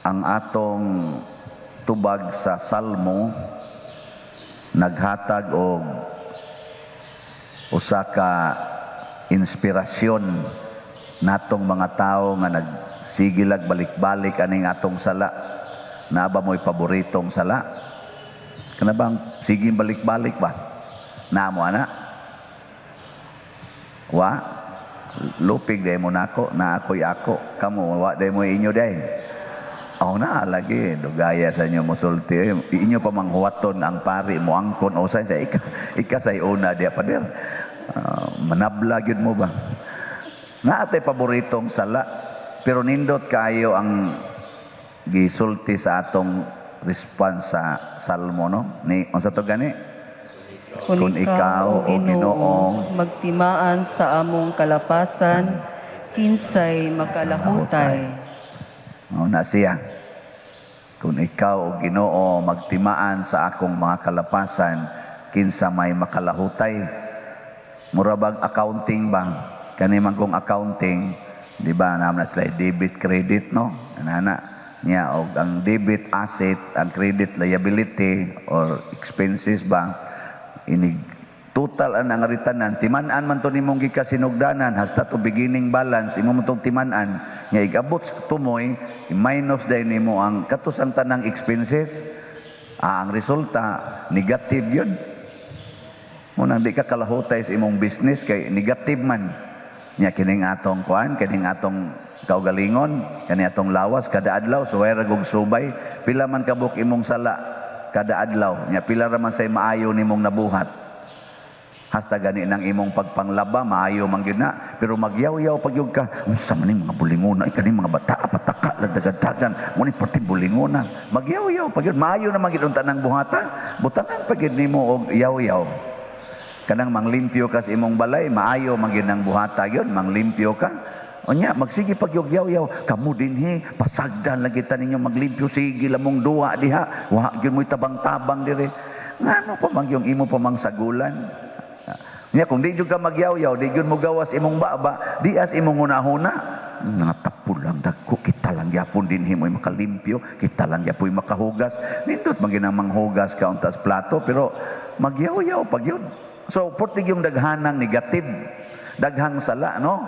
Ang atong tubag sa Salmo naghatag og usa ka inspirasyon natong mga tao nga nagsigilag balik-balik aning atong sala. Naa ba mo'y paboritong sala? Kana bang sige balik-balik ba? Naa mo ana? Wa? Lupig diay mo nako, na ako'y ako. Kamo, wa diay mo inyo diay. Ako na lagi, dugaya sa inyo musulti. Inyo pa manghuwaton ang pari mo angkon o sa ika, ika say una diya pader. Manabla gyud mo ba? Naa tay paboritong sala, pero nindot kayo ang gisulti sa atong response sa Salmo, no? Ni unsa to gani? Kung ikaw, O Ginoo, magtimaan sa among kalapasan, kinsay makalahutay? Oh, na siya. Kung ikaw, O Ginoo, magtimaan sa akong mga kalapasan, kinsa may makalahutay? Mura bag accounting ba? Kani man kung accounting, di ba, naman na sila debit credit, no? Anana. Niya og ang debit asset, ang credit liability or expenses ba? Inig total ang ritanan, timan-an man to nimong gikasinugdanan hasta to beginning balance imo mo tong timan-an. Nya igabot sa tumoy, i-minus dayon nimo ang katos ang tanang expenses. Ah, ang resulta negative yun. Mo nang di ka kalahutay sa imong business kay negative man. Nya kining atong kuan, kining atong kaugalingon, kani atong lawas kada adlaw suway ra gug subay. Pila man kabuk imong sala kada adlaw? Nya pila ra man say maayo nimong nabuhat? Hasta gani ng imong pagpanglaba, maayo man gyud na, pero magyaw-yaw pag gyud ka, unsa man ning mga bulingona, ay kaning mga bata pataka lagdagadagan, mo ni perti bulingona. Magyaw-yaw pag gyud, maayo na man gyud unta ng buhata, butangan pag gyud nimo og yaw-yaw. Kanang manglimpyo ka sa imong balay, maayo man gyud ang buhata gyud, manglimpyo ka. Unya, magsige pag yaw-yaw, kamo dinhi, pasagdan lang kita ninyo maglimpyo, sige lamong duwa diha, wa gyud mo'y tabang-tabang dire. Ngano pa man yung imo pa mang sagulan? Nya kung di jud ka magyaw-yaw, di jud mo gawas imong baba, di as imong hunahuna. Nga tapol lang dagko, kita lang gyapon dinhi mo'y makalimpyo, kita lang gyapoy makahugas. Nindot man ginang manghugas ka untas plato, pero magyaw-yaw pag yun. So, portig yung daghanang negative, daghang sala, no?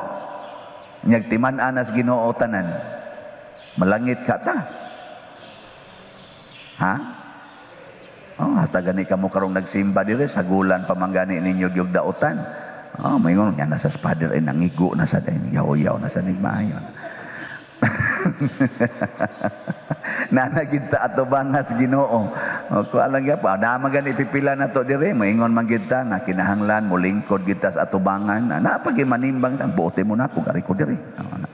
Nyag timan-anas Ginoo tanan. Malangit ka ta. Ha? Oh, hasta gani kamo karong nagsimba dire, sagulan pa man gani ninyo gyud dautan. Oh, maingon nga nasa father ay nangigo na sa dayon, yaw-yaw na sa nigmaayon. Nana gid ta ato bangas Ginoo. O ko alang gyapon, na man gani pipila na to dire, maingon man gid ta nga kinahanglan mo lingkod gid ta sa atubangan. Na pag manimbang buote mo na ako gari ko dire. Oh, na.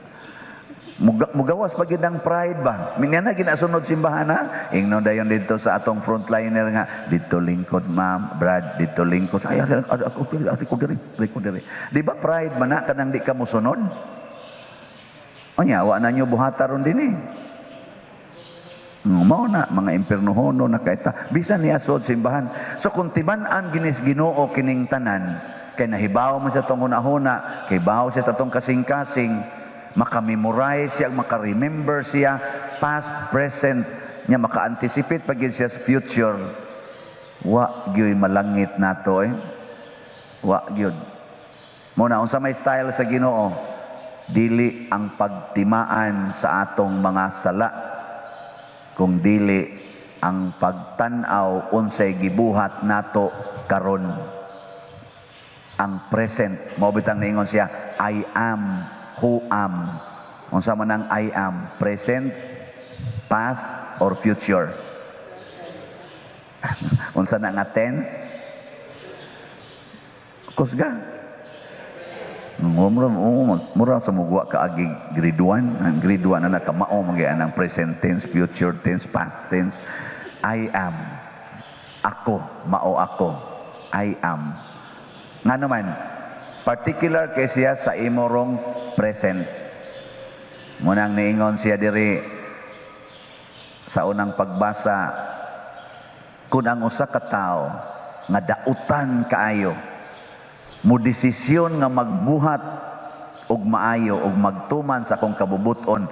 Mugawas pa gid ang pride ba? Minya na ginasunod simbahan na. Ingnon dayon dito sa atong frontliner nga dito lingkod, ma'am, Brad, dito lingkod. Ay, ako ako ako diri, ako diri. Di ba pride man na kanang di ka mosunod? Onya, wa na nyo buhata ron din eh. Mao na mga impernohono na kaita bisan niya sod simbahan. So kung timan-an ginis Ginoo kining tanan, kay nahibaw man sa atong hunahuna, kay baw siya sa atong kasing-kasing, makamemorize siya, maka-remember siya past, present nya, maka-anticipate pag yun siya sa future, wa gyud malangit nato eh. Wa gyud. Mo na unsa may style sa Ginoo, dili ang pagtimaan sa atong mga sala, kung dili ang pagtan-aw unsay gibuhat nato karon, ang present. Mao bitang niingon siya, "I am who am." Unsa man ang "I am"? Present, past or future? Unsa na nga tense? Kusga. Mura, mura sa mugwa ka agi grade 1, ang grade 1 na nakamao magyay ang present tense, future tense, past tense. "I am." Ako, mao ako. "I am." Nga naman, particular kay siya sa imorong present. Munang niingon siya diri sa unang pagbasa, kung ang usa ka tawo nga dautan kaayo mo desisyon nga magbuhat og maayo og magtuman sa akong kabubuton,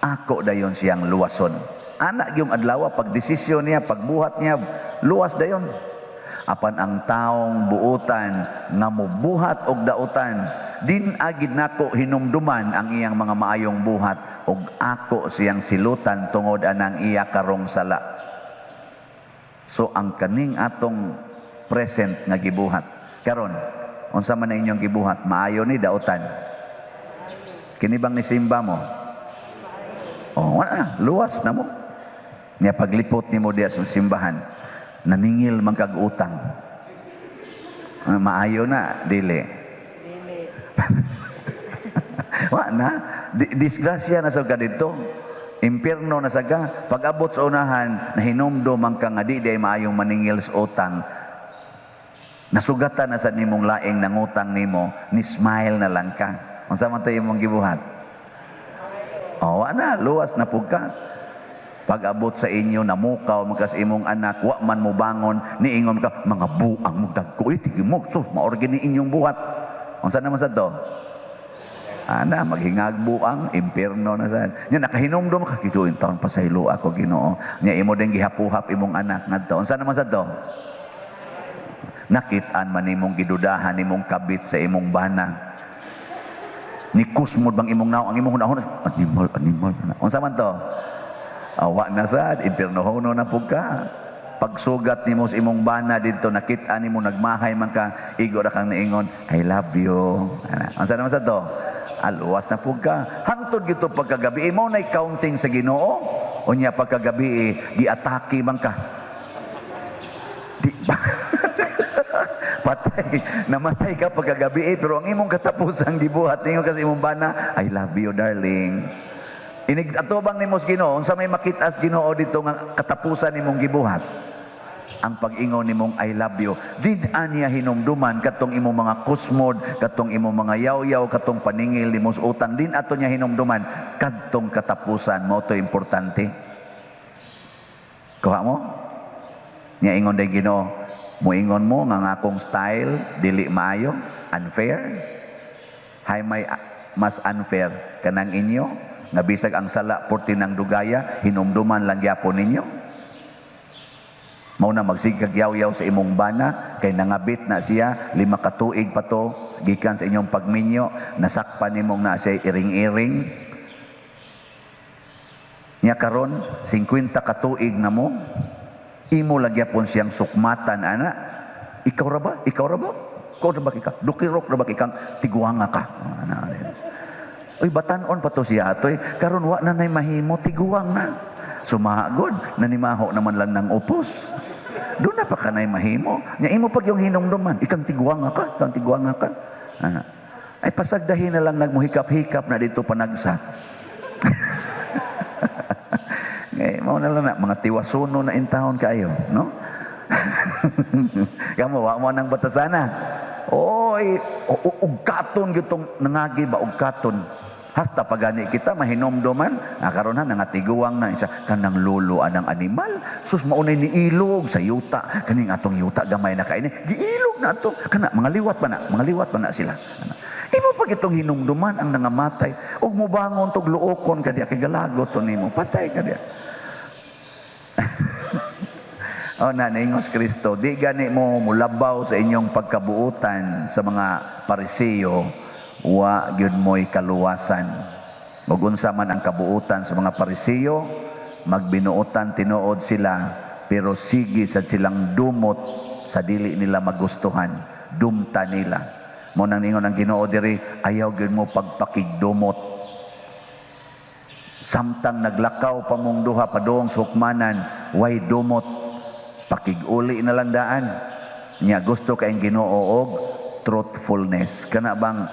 Ako dayon siyang luwason. Ana gyung adlaw, pag desisyon niya, pagbuhat niya, luwas dayon. Apan ang taong buutan nga mubuhat og dautan, din agid nako hinumduman ang iyang mga maayong buhat ug ako siyang silutan tungod anang iya karong sala. So ang kaning atong present nga gibuhat karon, unsa man na inyong gibuhat, maayo ni, dautan? Kini bang nisimba mo? Oh, wala na, luwas na mo. Nya paglipot nimo diya sa simbahan, naningil man kag utang. Ah, maayo na, dili? Dili. Wa na, disgrasya na sa ka dito. Impierno na sa ka. Pag-abot sa unahan, nahinumdom man ka nga di diay maayong maningil sa utang. Nasugatan na sa nimong laing nangutang nimo, ni smile na lang ka. Unsa man to imong gibuhat? Oh, wa na, luwas na pud ka. Pag-abot sa inyo, namukaw man ka sa imong anak, wa man mo bangon, niingon ka, "Mga buang mo dagko, eh, tige mo, so, maorgi ni inyong buhat." Unsa naman sa to? Ana, maghingag buang, impierno na sad. Nya nakahinumdom ka, "Kiduin taon pasaylo ako, Ginoo." Nya imo din gihapuhap imong anak ngadto. Unsa naman sa to? Nakit-an man nimong gidudahan nimong kabit sa imong bana. Nikusmod bang imong naong, ang imong hunahuna, animal, animal. Unsa man to? Awa na sad, impiernohono na pud ka. Pagsugat nimo sa imong bana didto, nakit-an nimo nagmahay man ka, igo ra kang niingon, "I love you." Ana, unsa naman sa to? Aluwas na pud ka. Hangtod gito pagkagabi, mo nay counting sa Ginoo. Unya pagkagabi, giatake man ka. Di ba? Patay, namatay ka pagkagabi eh, pero ang imong katapusang gibuhat ningon ka sa imong bana, "I love you, darling." Inig atubang nimo sa Ginoo, unsa may makita sa Ginoo dito nga katapusan nimong gibuhat? Ang pag-ingon nimong "I love you." Di niya hinumduman katong imong mga kusmod, katong imong mga yaw-yaw, katong paningil nimo sa utang, din ato niya hinumduman kadtong katapusan mo to importante. Kuha mo? Nya ingon day Ginoo, "Moingon mo nga ang akong style dili maayo, unfair. Hay, may mas unfair kanang inyo nga bisag ang sala porti ng dugaya, hinumduman lang gyapon ninyo." Mao na magsigag yaw-yaw sa imong bana kay nangabit na siya, 5 ka tuig pa to gikan sa inyong pagminyo, nasakpan nimong na siya iring-iring. Nya karon 50 ka tuig na mo, imo lang gyapon siyang sukmatan ana. "Ikaw ra ba? Ikaw ra ba? Ikaw ra ba ka? Dukirok ra ba kang tiguanga ka?" Ana. Uy, batanon pa to siya atoy. Karon wa na nay mahimo, tiguang na. Sumagod, nanimaho naman lang ng upos. Doon na pa kanay mahimo. Nya imo pag yung hinumduman, "Ikang tiguanga ka, ikang tiguanga ka." Ana. Ay, pasagdahin na lang nagmuhikap-hikap na dito panagsa. Ngay, mao na lang na, mga tiwasuno na intahon kayo, no? Kamo, wa mo nang batasana. Oy, ugkaton gitong nangagi ba, ugkaton. Hasta pagani kita mahinomdoman, ah, karon ha nangatiguang na isa kanang lolo anang animal. Sus, maunay ni ilog sa yuta. Kaning atong yuta gamay na kaini. Giilog na ato. Kana mga liwat pa na, mga liwat pa na sila. Ana. Imo pag itong hinumduman ang nangamatay ug mobangon tog luokon ka diya kay galagot to nimo. Patay ka diya. Oh, na naingos Kristo, di gani mo mulabaw sa inyong pagkabuutan sa mga Pariseo, wa gyud mo'y kaluwasan. Ug unsa man ang kabuutan sa mga Pariseo, magbinuotan tinuod sila, pero sige sad silang dumot sa dili nila magustuhan, dumta nila. Mo nang ningon ang Ginoo diri, ayaw gyud mo pagpakigdumot. Samtang naglakaw pa mong duha padung sa hukmanan, way dumot, pakiguli na lang daan. Nya gusto kay Ginoo og truthfulness. Kana bang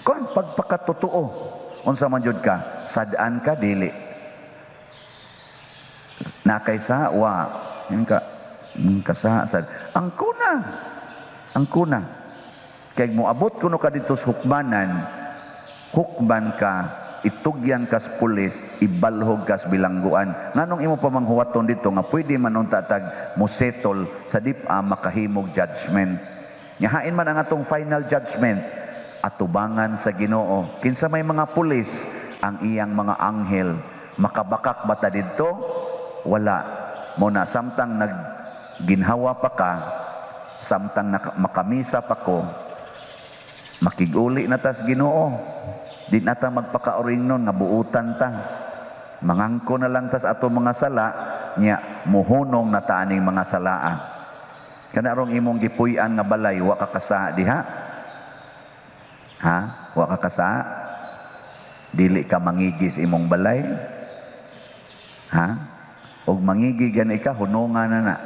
kon pagpakatotoo, unsa man jud ka, sad-an ka, dili? Nakay sa wa yun ka kasa sad ang kuna, ang kuna kay moabot kuno ka dito sa hukmanan, hukman ka, itugyan kas pulis, ibalhog kas bilangguan. Nganong imo pa manghuwaton dito nga pwede man unta tag mosettle sa dip-a makahimog judgment? Nya hain man ang atong final judgment atubangan sa Ginoo. Kinsa may mga pulis ang iyang mga anghel. Makabakak ba ta didto? Wala. Mao na samtang nagginhawa pa ka, samtang makamisa pa ko, makiguli na tas Ginoo. Di na ta magpakauring nun nga buutan ta. Mangangko na lang tas ato mga sala, nya muhunong na ta aning mga salaa. Kana rong imong gipuy-an nga balay, wa ka kasaa diha? Ha? Wa ka kasaa? Dili ka mangigis imong balay? Ha? Og mangigi gani ka, hunungan na na.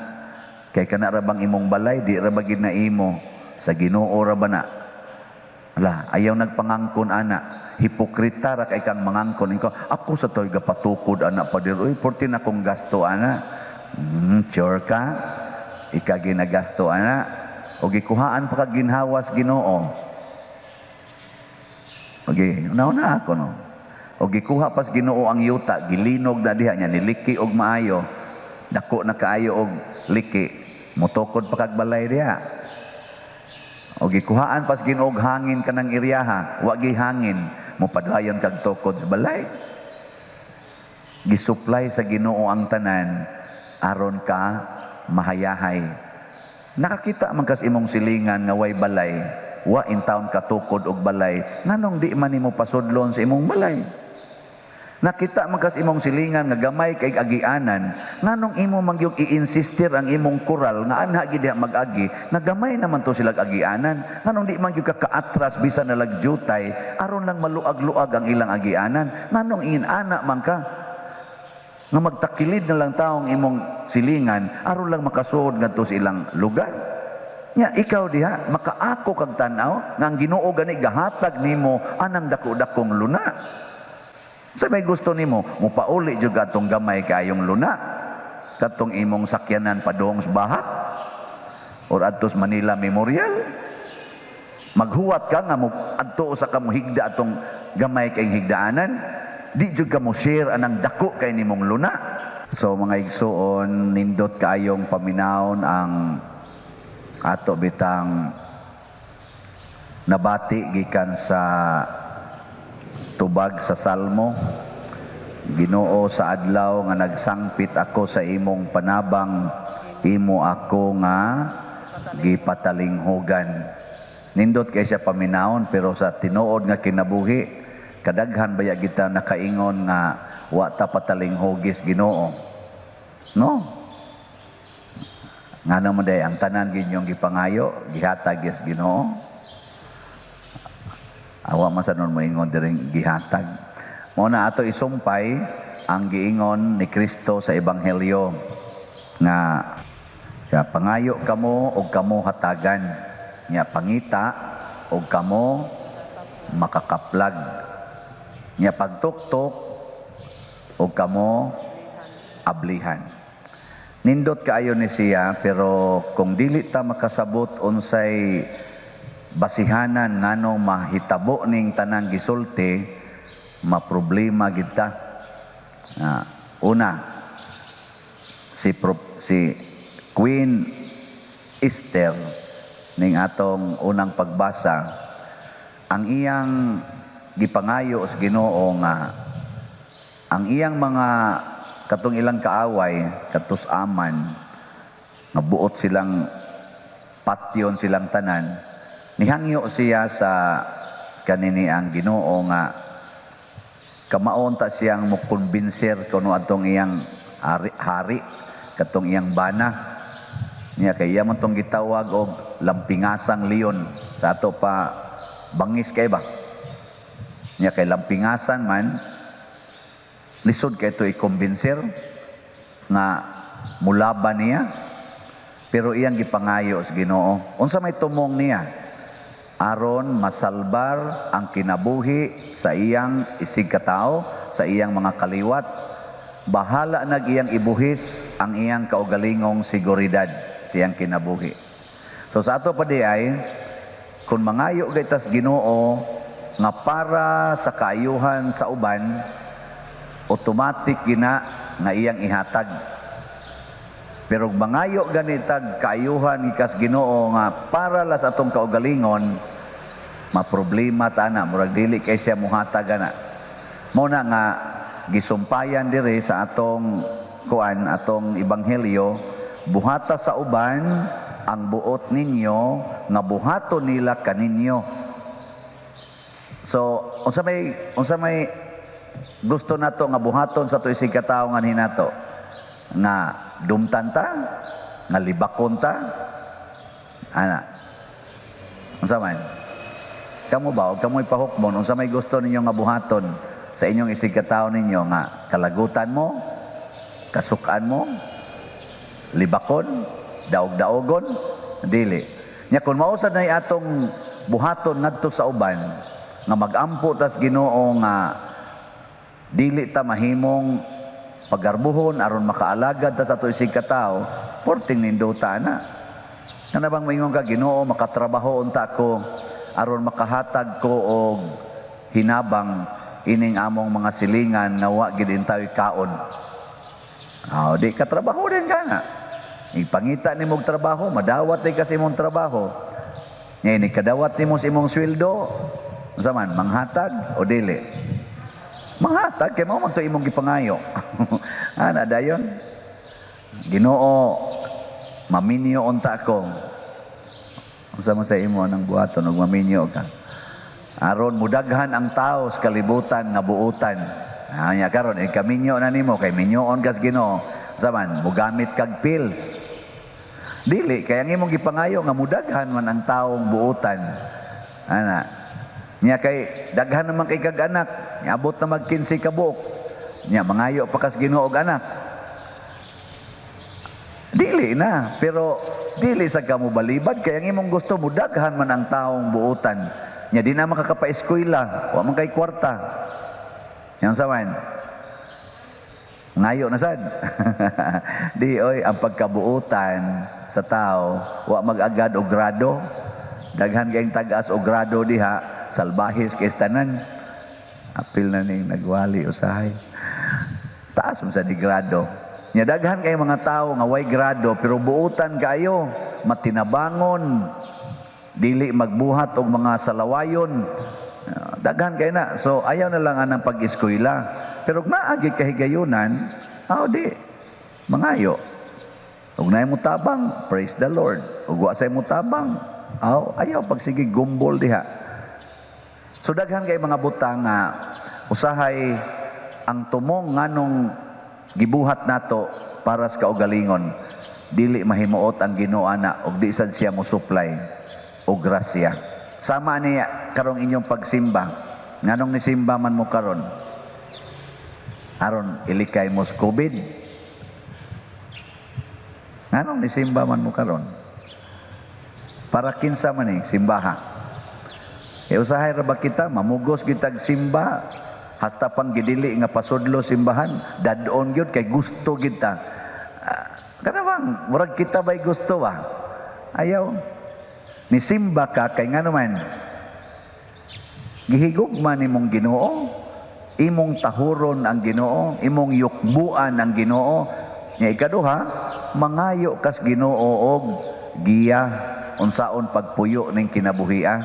Kay kana ra bang imong balay, di ra ba gid na imo? Sa Ginoo ra ba na? Ala, ayaw nagpangangkon ana. Hipokrita ra kay kang mangangkon. Ikaw, ako sa to'y gapatukod ana pa dir. Uy, porti na kong gasto ana. Sure ka? Ika ginagasto ana. O gikuhaan pa kag ginhawas Ginoo. Okay, una-una ako, no. O gikuha pas Ginoo ang yuta, gilinog na diha niya, niliki og maayo. Dako na kaayo og liki. Mutukod pa kag balay diha. O gikuhaan pas Ginoo og hangin kanang iryaha, wa gi hangin, mopadayon kag tukod sa balay. Gisupply sa Ginoo ang tanan aron ka mahayahay. Nakakita man kas imong silingan nga way balay, wa in town katukod og balay, nganong di man nimo pasudlon sa imong balay? Nakita man kas imong silingan nga gamay kay agianan, nganong imo man gyud i-insistir ang imong koral nga anha gid diha mag-agi, nga gamay naman to sila agianan? Nganong di man gyud ka kaatras bisan na jutay aron lang maluag-luag ang ilang agianan? Nganong inana man ka nga magtakilid na lang taong imong silingan aron lang makasuod ngadto sa ilang lugar? Nya ikaw diha makaako kag tan-aw nga ang Ginoo gani gahatag nimo anang dako-dakong luna. Sa may gusto nimo, mupauli jud atong gamay kaayong luna, katong imong sakyanan padung sa baha or adto sa Manila Memorial. Maghuwat ka nga mo adto sa ka higda atong gamay kay higdaanan, di jud ka mo share anang dako kay nimong luna. So mga igsuon, nindot kaayong paminawon ang ato bitang nabati gikan sa tubag sa Salmo. Ginoo, sa adlaw nga nagsangpit ako sa imong panabang, imo ako nga gipatalinghugan. Nindot kay siya paminawon, pero sa tinuod nga kinabuhi, kadaghan baya kita nakaingon nga wa ta patalinghugis Ginoo, no? Ngano man day ang tanan ginyong gipangayo gihatag yes Ginoo? Awa man sa nun moingon diring gihatag. Mao na ato isumpay ang giingon ni Kristo sa Ebanghelyo nga ya, pangayo kamo og kamo hatagan, nya pangita og kamo makakaplag, nya pagtuktok og kamo ablihan. Nindot kaayo ni siya, pero kung dili ta makasabot unsay basihanan nganong mahitabo ning tanang gisulti, maproblema gid ta. Una, si Queen Esther ning atong unang pagbasa, ang iyang gipangayo sa Ginoo nga ang iyang mga katong ilang kaaway katus Aman nga buot silang patyon silang tanan, nihangyo siya sa kanini ang Ginoo nga kamaon ta siyang mokumbinser kuno atong iyang hari, katong iyang bana niya, kay iya man tong gitawag og lampingasang leon. Sa ato pa bangis kay ba niya, kay lampingasan man, lisod kay ito i-kumbinser nga mulaban niya. Pero iyang gipangayo sa Ginoo, unsa may tumong niya aron masalbar ang kinabuhi sa iyang isig katao, sa iyang mga kaliwat, bahala nag iyang ibuhis ang iyang kaugalingong seguridad siyang kinabuhi. So sa ato pa di ay, kung mangayo gaytas Ginoo nga para sa kaayuhan sa uban, automatic gina nga iyang ihatag. Pero mangayo ganitag kaayuhan gikas Ginoo nga para las atong kaugalingon, maproblema ta na, murag dili kay siya muhatag ana. Mao na nga gisumpayan diri sa atong kuan, atong ebanghelyo, buhata sa uban ang buot ninyo nga buhaton nila kaninyo. So, unsa may gusto nato nga buhaton sa ato isig katawo nganhi nato? Nga dumtan ta, nga libakon ta, ana. Unsa man? Kamo ba, og kamo'y pahukmon, unsa may gusto ninyo nga buhaton sa inyong isig katawo ninyo nga kalagutan mo, kasukan mo, libakon, daog-daogon, dili? Nya kung mao sad nay atong buhaton ngadto sa uban, nga magampo tas Ginoo nga dili ta mahimong pagarbuhon aron makaalagad ta sa ato isig katawo, porting nindota na. Kana bang maingon ka, "Ginoo, makatrabaho unta ko aron makahatag ko og hinabang ining among mga silingan nga wa gid intawi kaon." Ah, di katrabaho din ka na. Ipangita nimo og trabaho, madawat day kasi imong trabaho. Nya ini kadawat nimo sa imong sweldo, unsa man, manghatag o dili? Manghatag kay mao man to imong gipangayo. Ana dayon. "Ginoo, maminyo unta ko." Unsa man sa imo nang buhaton og maminyo ka? Aron mudaghan ang tao sa kalibutan nga buutan. Anya karon eh kaminyo na nimo kay minyoon kas Ginoo. Unsa man, mugamit kag pills? Dili kay ang imong gipangayo nga mudaghan man ang taong buutan. Ana. Nya kay daghan naman kay kag anak, abot na mag 15 ka buok. Nya mangayo pa kas Ginoo og anak. Dili na, pero dili sa kamo balibad kay ang imong gusto mudaghan man ang taong buutan. Nya di na makakapaeskwela, wa man kay kwarta. Yang saman. Ngayo na sad. Di oy, ang pagkabuutan sa tao wa mag-agad og grado. Daghan kayong tag-as og grado diha, salbahis kay tanan. Apil na ning nagwali usahay. Taas mo sa di grado. Nya daghan kay mga tao nga way grado pero buutan kayo, matinabangon, dili magbuhat og mga salawayon. Daghan kay na. So ayaw na lang anang pag-eskwela. Pero kung naagi kahigayunan, aw di mangayo. Ug naay mo tabang, praise the Lord. Ug wa say mo tabang, aw ayaw pagsige gumbol diha. So daghan kay mga butang nga usahay ang tumong nganong gibuhat nato para sa kaugalingon, dili mahimuot ang Ginoo ana ug di sad siya mo supply og grasya. Sama niya karong inyong pagsimba. Nganong nisimba man mo karon? Aron ilikay mo sa COVID? Nganong nisimba man mo karon? Para kinsa man eh, simbaha? E usahay ra ba kita mamugos gitag simba hasta pang gidili nga pasudlo simbahan, dadon gyud kay gusto kita. Kana bang murag kita bay gusto ba? Ayaw. Nisimba ka kay ngano man? Gihigugma nimong Ginoo, imong tahuron ang Ginoo, imong yukbuan ang Ginoo. Nya ikaduha, mangayo kas Ginoo og giya unsaon pagpuyo ning kinabuhia.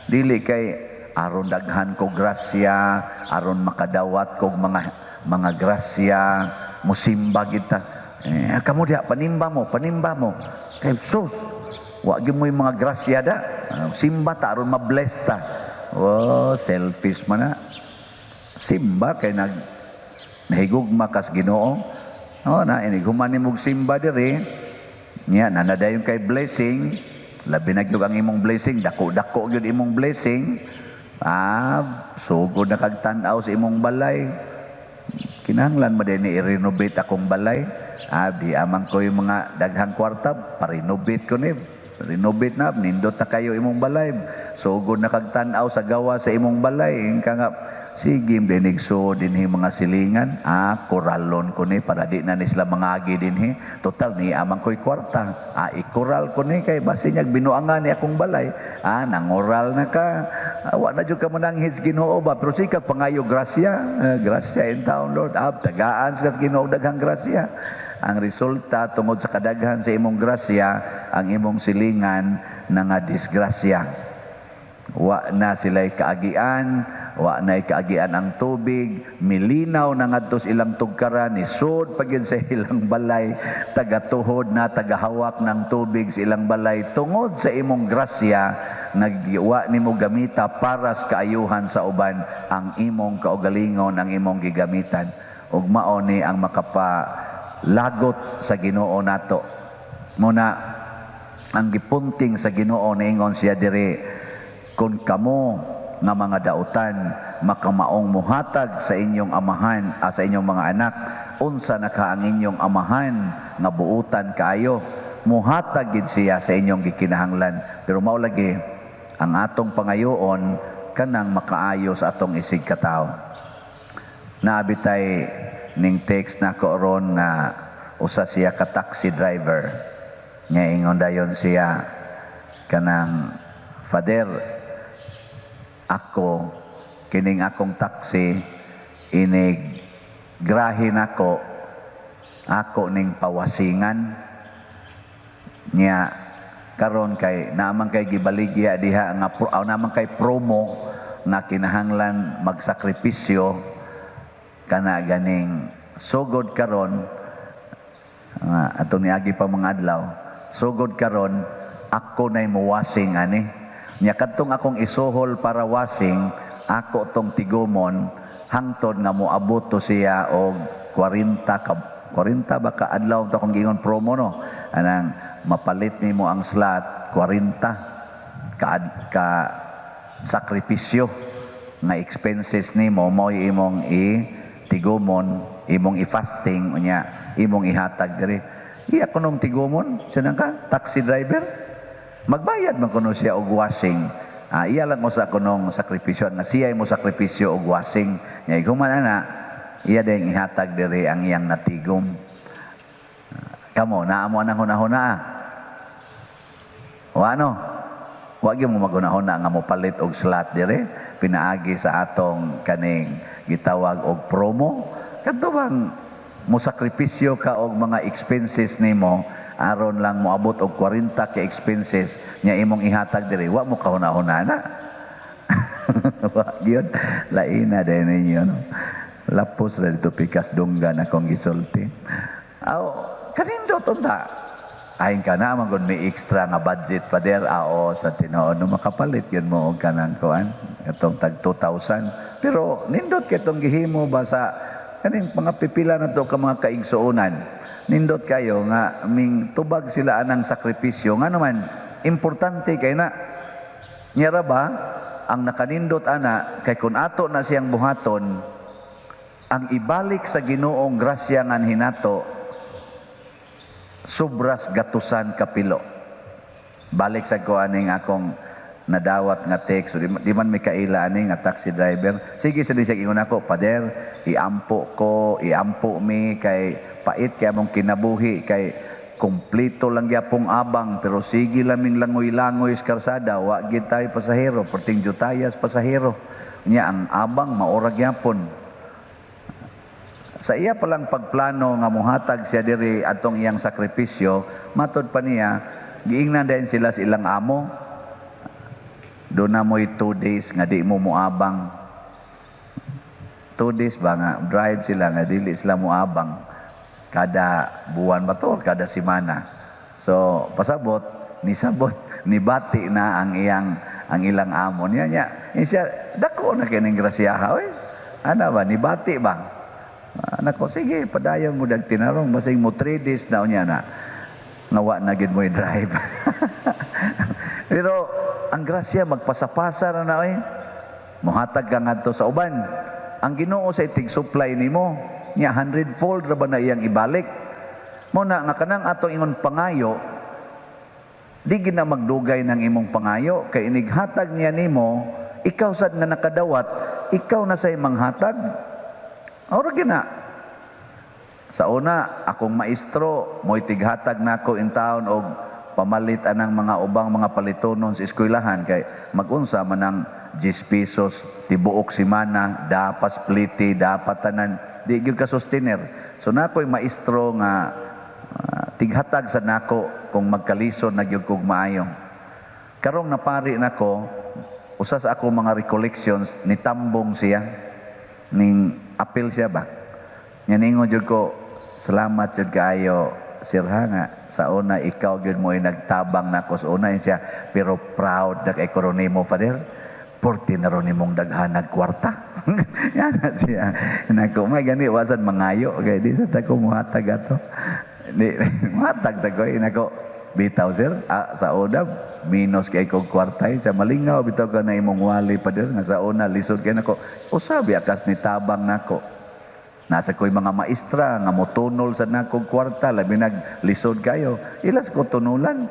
Dili kay aron daghan ko grasya, aron makadawat kog mga grasya, musimba kita. Eh, kamo diha panimba mo, panimba mo. Kay sus, wa gyud mo yung mga grasya da. Ah, simba ta aron ma-bless ta. Oh, selfish man na. Simba kay nahigugma kas Ginoo. Oh, na inig human nimog simba diri. Nya nanadayon kay blessing, labi na gyud ang imong blessing, dako-dako gyud imong blessing. Ah, sugod na kag tan-aw sa imong balay. Kinahanglan ba din i-renovate akong balay? Ah, di amang ko yung mga daghang kwarta, pa-renovate ko ni. Renovate na, nindot na kayo imong balay. Sugod na kag tan-aw sa gawa sa imong balay. Ingka nga, sige, dinig so dinhi mga silingan. Ah, koralon ko ni, para di na ni sila mangagi dinhi. Total, ni amang ko'y kwarta. Ah, ikoral ko ni, kay basi niyag binuangan ni akong balay. Ah, nangoral na ka. Ah, wa na jud ka mananghid sa Ginoo ba? Pero sikag pangayo grasya. Ah, grasya in town, Lord. Ah, tagaan sa Ginoo daghang grasya. Ang resulta, tungod sa kadaghan sa imong grasya, ang imong silingan na nga disgrasya. Wa na sila'y kaagian, wa na kaagian ang tubig, milinaw na ngadto sa ilang tugkaran, nisod pa gyud sa ilang balay, tagatuhod na, tagahawak ng tubig sa ilang balay, tungod sa imong grasya, nga wa nimo gamita para sa kaayuhan sa uban, ang imong kaugalingon ang imong gigamitan. Ug mao ni ang makapalagot sa Ginoo nato. Muna ang gipunting sa Ginoo, niingon siya diri, kung kamo nga mga dautan makamaong muhatag sa inyong amahan, sa inyong mga anak, unsa na ka ang inyong amahan nga buutan kaayo? Muhatag gid siya sa inyong gikinahanglan. Pero mao lagi ang atong pangayoon kanang makaayo sa atong isig katawo. Naabitay ning text nako ron nga usa siya ka taxi driver. Nya ingon dayon siya kanang, "Father, ako kining akong taxi, inig grahe nako, ako ning pawasingan. Nya karon kay naman kay gibaligya diha nga naman kay promo nga kinahanglan magsakripisyo kana ganing sugod karon nga atong niagi pa mga adlaw, sugod karon ako nay muwasing ani. Nya kadtong akong isuhol para wasing, ako tong tigumon hangtod nga moabot to siya og 40 ka, 40 ba ka adlaw to akong giingon promo, no? Anang mapalit nimo ang slot, 40 ka sakripisyo nga expenses nimo, mo imong i tigumon, imong i-fasting, unya imong ihatag diri. Iya kunong tigumon siya ka taxi driver, magbayad man kuno siya og washing. Iya lang usa kunong sakripisyo nga siya mo sakripisyo og washing. Nya human ana, iya ding ihatag diri ang iyang natigom. Kamo, naa mo anang hunahuna? O ano? Wa gyud mo maghunahuna nga mopalit og slot dire pinaagi sa atong kaning gitawag og promo? Kadto bang mosakripisyo ka og mga expenses nimo aron lang moabot og 40 ka expenses nya imong ihatag diri? Wa mo kahuna-huna na? Wa gyud. Laina din ninyo, no? Lapos ra dito pikas dunggan akong gisulti. Aw, kanindot unta. Ayon ka na, man may extra nga budget, Father. Ao, sa tinuod, no, makapalit yun mo og kanang kuan, itong tag 2,000. Pero nindot kay itong gihimo ba sa kaning mga pipila na to ka mga kaigsuonan. Nindot kayo nga ming tubag sila anang sakripisyo. Nga naman, importante kay na. Nyara ba, ang nakanindot ana, kay kung ato na siyang buhaton, ang ibalik sa Ginoong grasya nga hinato, sobras gatusan kapilo. Balik sa ko aning akong nadawat nga text. So, di man may kaila ani nga taxi driver. Sige sa di siya ingon ako, "Father, iampo ko, iampo mi kay pait kay among kinabuhi kay kumplito lang gyapong abang pero sige laming langoy-langoy sa karsada, wa gid tayo pasahero, perting jutayas pasahero. Nya ang abang maura gyapon." Sa iya palang pagplano nga muhatag siya diri atong iyang sakripisyo, matod pa niya, giingnan din sila sa ilang amo, "Doon na mo'y 2 days nga di mo muabang." 2 days ba nga drive sila nga dili sila muabang kada buwan ba to or kada semana. So pasabot, nisabot, nibati na ang ilang amo niya. Niya, siya dako na kining grasyaha oy. Ana ba nibati ba? Anak ko, sige, padayon mo dag tinarong, basing mo 3 days na unya na nga wa na gid mo drive. Pero ang grasya magpasapasa na na oy. Muhatag ka ngadto sa uban. Ang Ginoo sa itig supply nimo, nya hundredfold ra ba na iyang ibalik. Mo na nga kanang atong ingon pangayo, di gid na magdugay ng imong pangayo kay inighatag niya nimo, ikaw sad nga nakadawat, ikaw na say manghatag. Ora gina. Sa una, akong maestro, mo'y tighatag nako in town og pamalit anang mga ubang mga palitonon sa eskwelahan kay magunsa man ang 10 pesos tibuok semana, dapat spliti, dapat tanan, di gyud ka sustainer. So nako'y maestro nga tighatag sa nako kung magkalisod na gyud kog maayo. Karong napari nako, Usa sa ako mga recollections, nitambong siya, ning apil siya ba. Nya ningon jud ko, "Salamat jud kaayo, sir ha, nga sa una ikaw gyud mo nagtabang nako sa una." Siya, "Pero proud na kay ko nimo, Father. Porti na ron nimong daghanag kwarta." Yan na siya. Nako, may gani wasan mangayo kay di sa ta ko muhatag ato. Di muhatag sa ko nako. "Bitaw, sir, sa una minus kay kog kwarta." Sa "Malingaw bitaw ka na imong wali, Father, nga sa una lisod kay nako." Usabi akas ni tabang nako. Nasa ko'y mga maestra nga motunol sa nakong kwarta, labi nag lisod kayo. Ilas ko tunulan.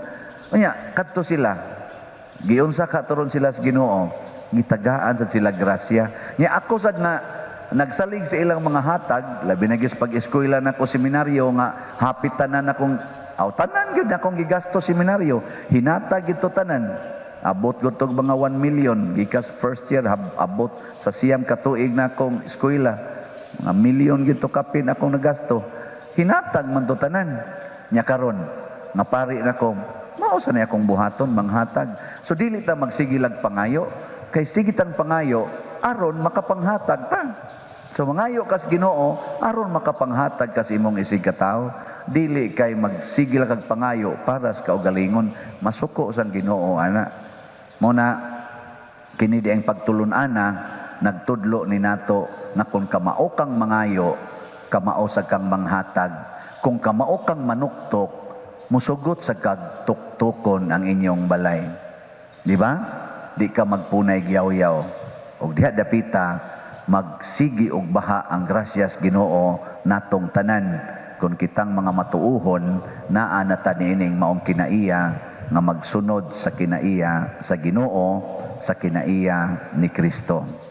Unya, kadto sila. Giunsa ka turon sila sa Ginoo. Gitagaan sa sila grasya. Nya ako sad nga nagsalig sa ilang mga hatag, labi na gyud pag-eskwela nako seminaryo nga hapit tanan akong aw tanan gyud akong gigasto seminaryo, hinatag gito tanan. Abot gud tog mga 1 million gikas first year abot sa 9 ka tuig na akong eskwela. Mga milyon gito kapin akong nagasto. Hinatag man to tanan. Nya karon nga pari na ko, mao sa na akong buhaton manghatag. So dili ta magsigilag pangayo, kay sige tang pangayo aron makapanghatag ta. So mangayo kas Ginoo aron makapanghatag kas imong isig katawo. Dili kay magsigil kag pangayo para sa kaugalingon, masuko sang Ginoo ana. Mo na kini di ang pagtulun-ana nagtudlo ni nato nga kung kamao kang mangayo, kamao sa kang manghatag. Kung kamao kang manuktok, musugot sa kag tuktukon ang inyong balay. Di ba? Di ka magpunay giyaw-yaw. Og diha dapita magsigi og baha ang grasyas Ginoo natong tanan kung kitang mga matuuhon naa na ta niining maong kinaiya nga magsunod sa kinaiya sa Ginoo, sa kinaiya ni Kristo.